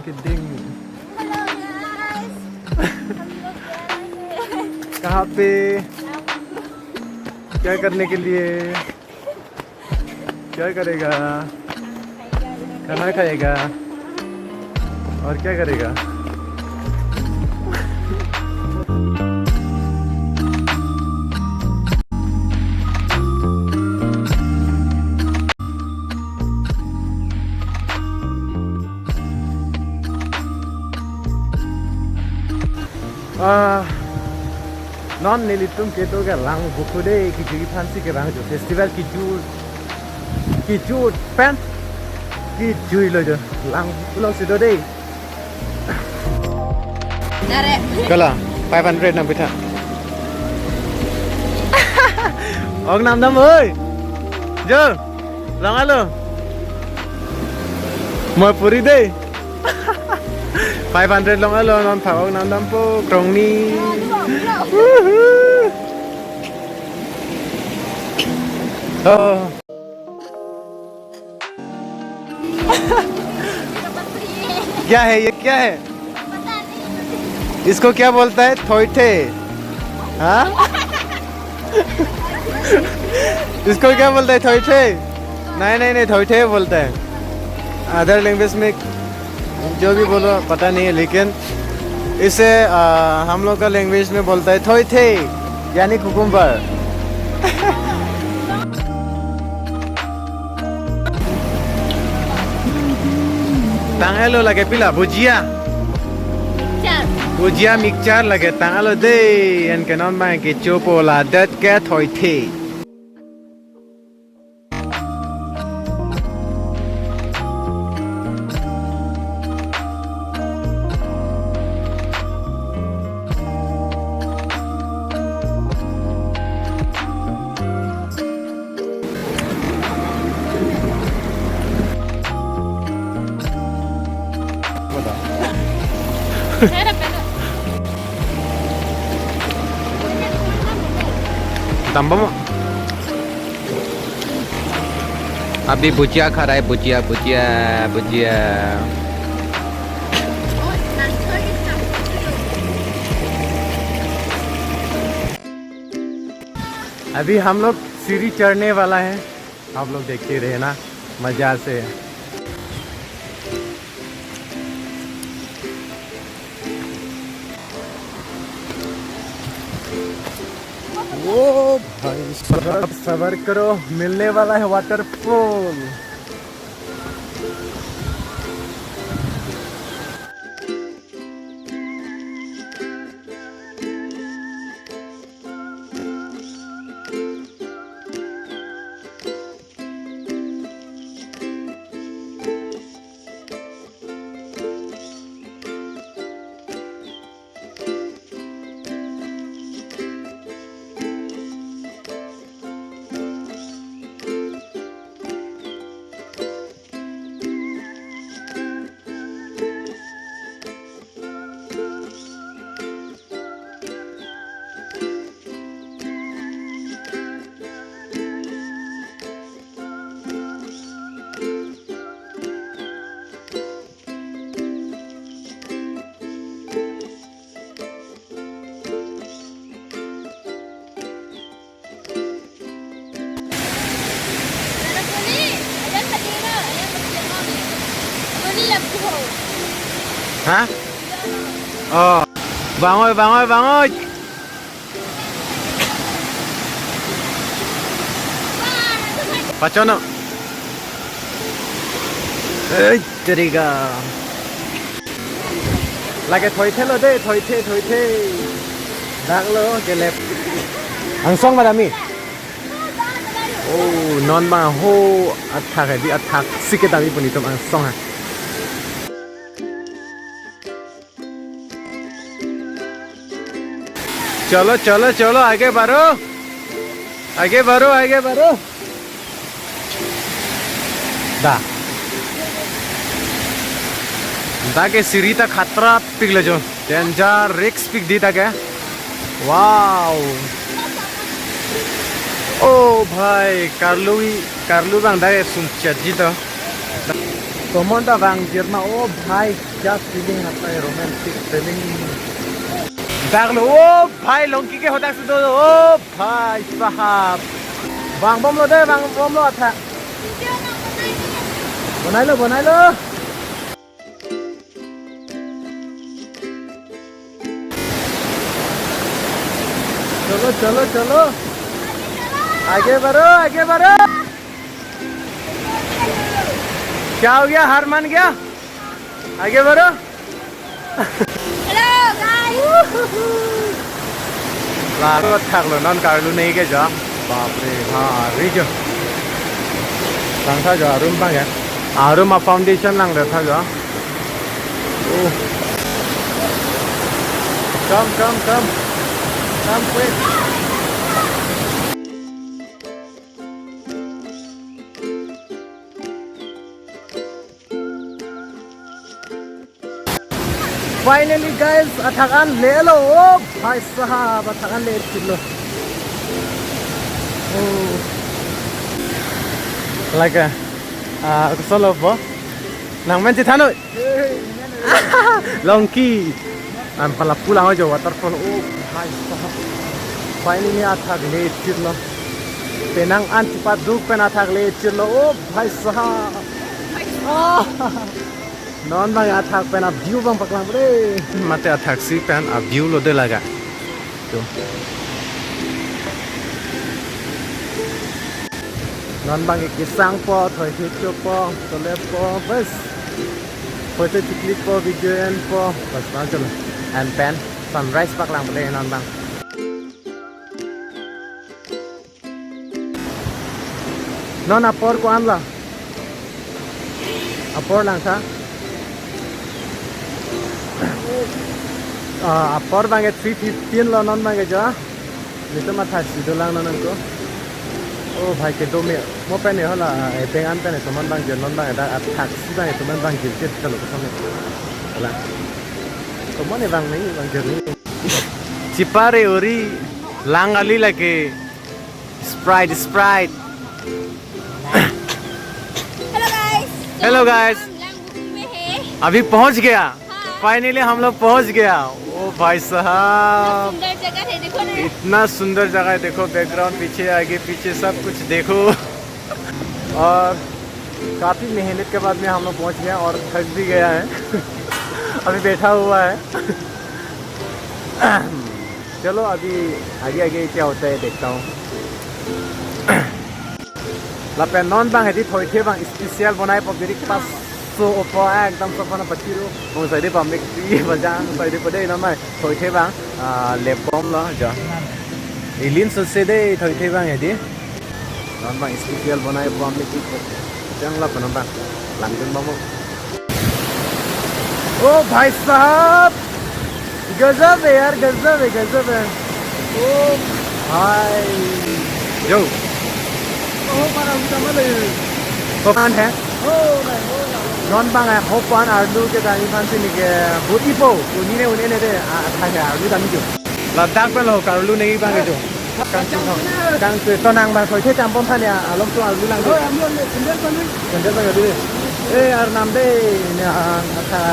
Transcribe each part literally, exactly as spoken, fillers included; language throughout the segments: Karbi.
Kidding. Hello guys, हम लोग जा रहे हैं। कहाँ पे? क्या करने के लिए? क्या करेगा? खाना खाएगा। और क्या करेगा? Ah, non nelitum kedo ke lang buku de, kejui aphansi kevang jo, festival kejui, kejui pen kejui lo jo, lang buku lo si do de. Dare. Kala, five hundred nangpitha. Ok namdam oi. Jo, lang alo. Moi puri de. Five hundred long alo, non phak ok namdampo, krongni. Woohoo. Oh. क्या है ये, क्या है? इसको क्या बोलता है? थोइथे। हाँ? इसको क्या बोलता है? थोइथे? नहीं, नहीं, नहीं, थोइथे बोलता है। अदर लैंग्वेज में जो भी बोलो, पता नहीं है, लेकिन इसे, आ, हम लोग का लैंग्वेज में बोलता है थोइथे, यानी cucumber. Tanglo lake pila, bhujia. Mixture. Bhujia mixture lake tanglo de, en ke non ma kecho po ladak ke thoithe. Tambah mo? अभी भुजिया खा रहा है, भुजिया, भुजिया, भुजिया। अभी हम लोग सीढ़ी चढ़ने वाला है, आप लोग देखते रहे ना, मजा से। ओ भाई, सबर, सबर करो, मिलने वाला है waterfall. Ha? Oh. Bangoi, bangoi, bangoi. Pachono. Ei, teriga. Lake thoithe lo de, thoithe, thoithe. Dak lo kelep. Angsong ma dami. Oh, non ma ho athak hai di, athak si kedam-i pu netum angsong ha. चलो, चलो, चलो, आगे बढ़ो, आगे बढ़ो, आगे बढ़ो। Da. Dak ke siri ta khatra pik lo jo. Danger risk pik di dak ke. Wow. Oh bhai, karlu, karlu bang dak ke sungchet ji to. Tomon ta vang jirma, oh bhai, kya feeling atta hai, romantic feeling. Dak lo, oh bhai, Longki ke hodak sudo, oh bhai sahab. Vang bom lo de, vang bom lo athak. Bonai lo, bonai lo. चलो, चलो, चलो। आगे बढ़ो, आगे बढ़ो। क्या हो गया, हार मान गया? आगे बढ़ो। Hello, guys. Laro thak lo, non karlu nei ke ja. Bap re, ha, ri jo. Langtha jo, arum bang ya. Arum a foundation langtha jo. Oh. Come, come, come. Come quick. Finally guys, athak an lelo. Oh bhai sahab, athak an le chilo. Oh. Like a, uh, solo bo. Nang men chithanoi. Longki. An pala pulang aja waterfall. Oh bhai sahab. Finally athak le chilo. Penang an chipaduk pen athak le chilo. Oh bhai sahab. Ah. Non bang athak pen a view bang paklang bre. Mate athak si pen a view lo de laga. Tu. Non bang ke kesang po, thoi thek po, tole po, bas. Photo chiklik po, video en po, bas bang chalo. An pen sunrise paklang bre non bang. Non apor ko-an lo? Apor langtha. Ah, apor bang ke three fifteen lo non bang ke jo. Nelitum athak si dolang non nangko. Oh bhai kedo me. Mo pen ne hala, eh, ebeng an pen ne tomon bang jo non bang ke dak athak si bang ke tomon bang jo ke kalau kosong ne. Hala. Tomon ne bang ne bang jo ne. Chipare ori lang ali lake. Sprite, Sprite. Hello guys. Hello guys. हम लांगबुकु में है। अभी पहुंच गया। हाँ। Finally हम लोग पहुंच गया। ओ भाई साहब। सुंदर जगह है, देखो ना। इतना सुंदर जगह है, देखो background पीछे, आगे पीछे सब कुछ देखो। और काफी मेहनत के बाद में हम लोग पहुंच गए और थक भी गया है। अभी बैठा हुआ है। चलो अभी आगे आगे क्या होता है देखता हूँ। Lapen non bang hedi thoithe bang special bonai po, birik pas so opo ekdam so pana pachiro. Mo saide pamik ti bajang saide pade non mai thoithe bang, ah, lepom lo jo. Ilin so se de thoithe bang hedi. Non bang special bonai po amni ki. Jang la non bang. Langdun bang mo. ओ भाई साहब, गजब है यार, गजब है, गजब है। ओ भाई। Yo. ओ, para utama le. Hopan hai. ओ, नहीं, ओ, नहीं। Non bang hai, hopan arlu ke dami phan si neke boti po, uni ne, uni ne de, ah, thai hai, arlu dami jo. Ladak pen lo karlu nei bang ke jo. Kangching thong. Kangching thong, tonang bang soi the cham pon than ya, along tu arlu lang jo. Sandal bang de. Eh, arnam de, ne, ah,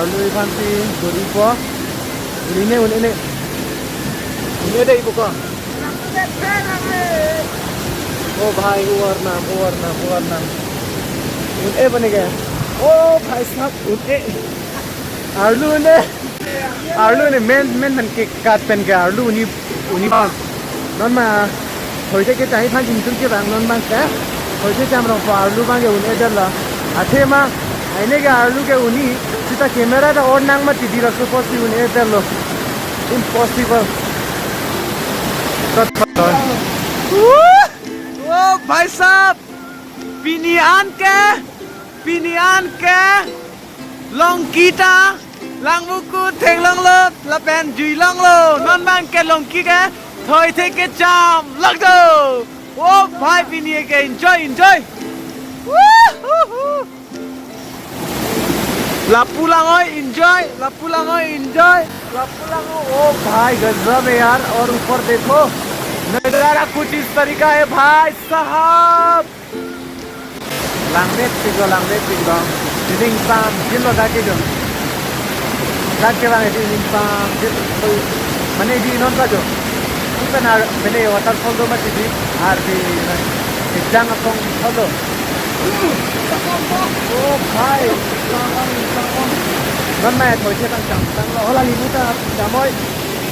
arlu phan si bori po. Uni ne, uni ne. Uni de ibu ko. Oh bhai, o arnam, o arnam, o arnam. Un-e bang ke. Oh bhai sahab, un-e. Arlu ne. Arlu ne main, main man ke kat pen ke arlu uni, uni. Non ma, thoithe ke chai phan jingtung ke bang non bang ke. Thoithe cham rong po arlu bang ke un-e det lo. Athe ma, aine ke arlu ke uni, sita camera ta on nang ma tidi ra so po si un-e det lo. Impossible. Oh bhai sahab, pini an ke, pini an ke. Longki ta, Langbuku theklong lo, lapen jui long lo, non bang ke Longki ke, thoithe ke cham, lak do. Oh bhai pini ke enjoy, enjoy. Woohoo. Lapu lang oi, enjoy, lapu lang oi, enjoy, lapu lang oi. Oh bhai, गजब है यार, और ऊपर देखो, नजारा कुछ इस तरीका है भाई साहब। Langmepik lo, langmepik lo. Ining samjin lo dak ke jo. Dak ke bang ining samjin. Mane inon ta jo. Pen ar mane waterfall do mati di. Ardi ejang apong thotlo. Oh, bhai. Non mai thoi ke tang tang tang lo. Hola limu ta damoi.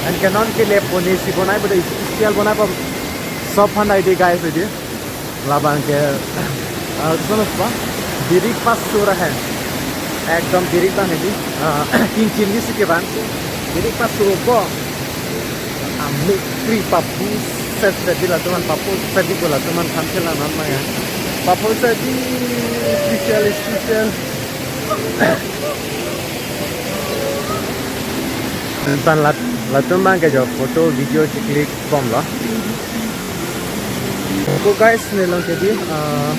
Anke non ke le pone si bonai bode special bonai pa. Sob phan dai de guys, de. Labang ke, ah, kono pa? Birik paso ra hai. Ekdom birik bang ini. Ah, kin kin ni si ke bang. Birik paso ko. Ami kri papu set set di latum an, papu set di ko latum an tham ke lang non ma ya. Papu set di special, special. Tan lat latum bang ke jo photo video si click bom lo. Ko guys, ne long ke di, ah,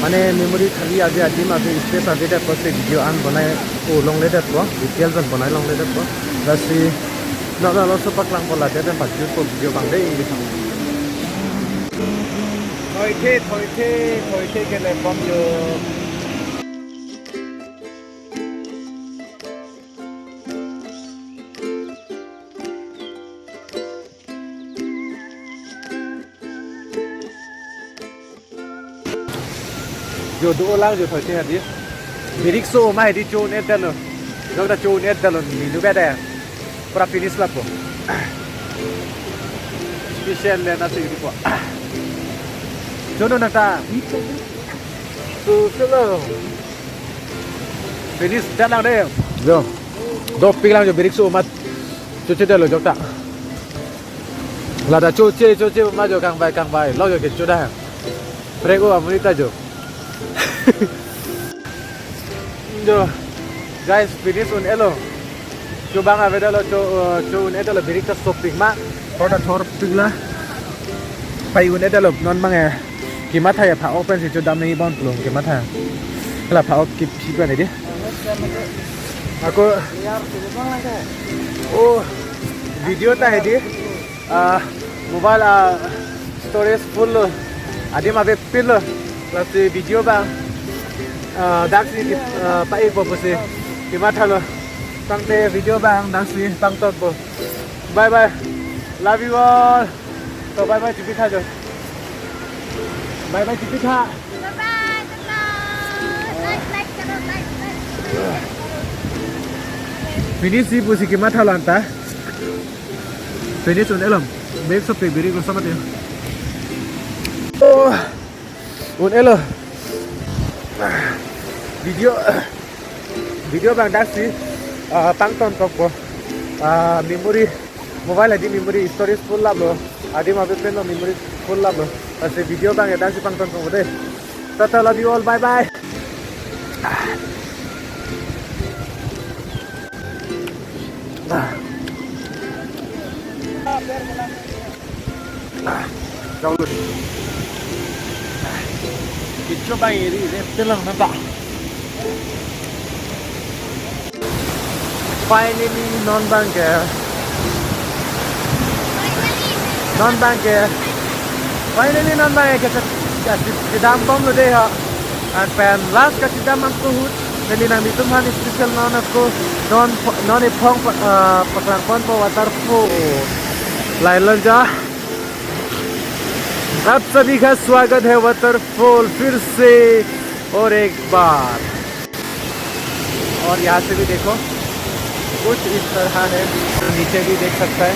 mane memory khali ave, adim ave, space ave det ko si video an bonai, o longledet ko, details an bonai longledet ko. Lasi non non laso paklang ko la det, pajut ko video bang de. Thoithe, thoithe, thoithe ke le bom jo. Jo do lang jo thoithe hadi. Birik so ma hadi cho un-edetlo. Jok ta cho un-edetlo, ni lu beda. Pura finish lapo. Special le na si di po. Cho no na ta. So, so lo. Finish det lang de. Jo. Dopik lang jo, birik so mat. Chochedetlo jok ta. Lata choche, choche ma jo kangvai, kangvai. Lo jo ke cho da. Prek o amonit ta jo. Jo. Guys, finish un-elo. Cho bang avedetlo, cho, eh, cho un-edetlo, birik ta sopik ma. Thor ta thorpik la. Pai un-edetlo, non bang eh. Kematha ya pha-ok pen si chodam nangji bon pulo kematha. Hala pha-ok kiphi pen di. Ako, oh, video ta hadi. Ah, mobile, ah, storage full lo. Adim avepin lo. Lasi video bang, ah, dak si, ah, pa-ikpo pusi kemathalo. Tangte video bang dak si pangtonpo. Bye bye. Love you all. To bye bye chipi tha jo. Bye bye chipi tha. Bye bye, tata. Like, like, tata, like, like. Finish si pusi kemathalo anta. Finish un-elom. Birik sopik, birik lo samat ya. Oh, un-elo. Video, video bang dak si, ah, pangtontokpo. Ah, memory, mobile hadi memory storage full laplo. Adim avepin lo, memory full laplo. Lasi video bang ya dak si pangtontokpo de. Tata, love you all, bye bye. Ah. Ah. Download. Kecho bang eri, eri telang na ba. Finally, non bang ke. Non bang ke. Finally, non bang ke. Kachedam bomlo de ha. An pen last kachedam angko ahut. Neli nanglitum aphan special non ako. Non, non iphong pa-, ah, paklangponpo waterfall. Lailon ja. आप सभी का स्वागत है waterfall फिर से और एक बार। और यहाँ से भी देखो, कुछ इस तरह है, नीचे भी देख सकता है।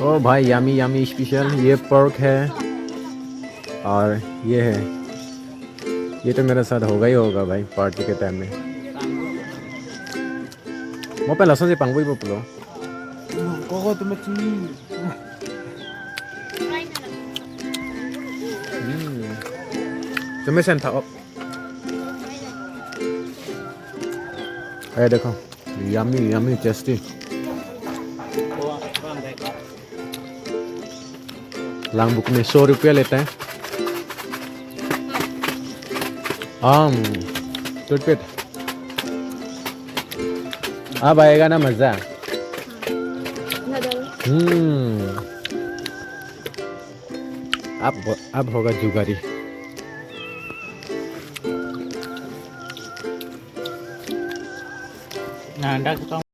ओ भाई, यमी यमी स्पेशल, ये पोर्क है और ये है, ये तो मेरे साथ होगा ही होगा भाई, पार्टी के टाइम में। Mo pen lasonsi pangvoipo pulo. Koko tu macam ni. Hmm. Tumesen tha-ok. Ayo dekho. Yummy, yummy, tasty. Lang buk mein so rupiah leta hai. आम, टूटपिट। अब आएगा ना मजा। हम्म। अब, अब होगा जुगारी।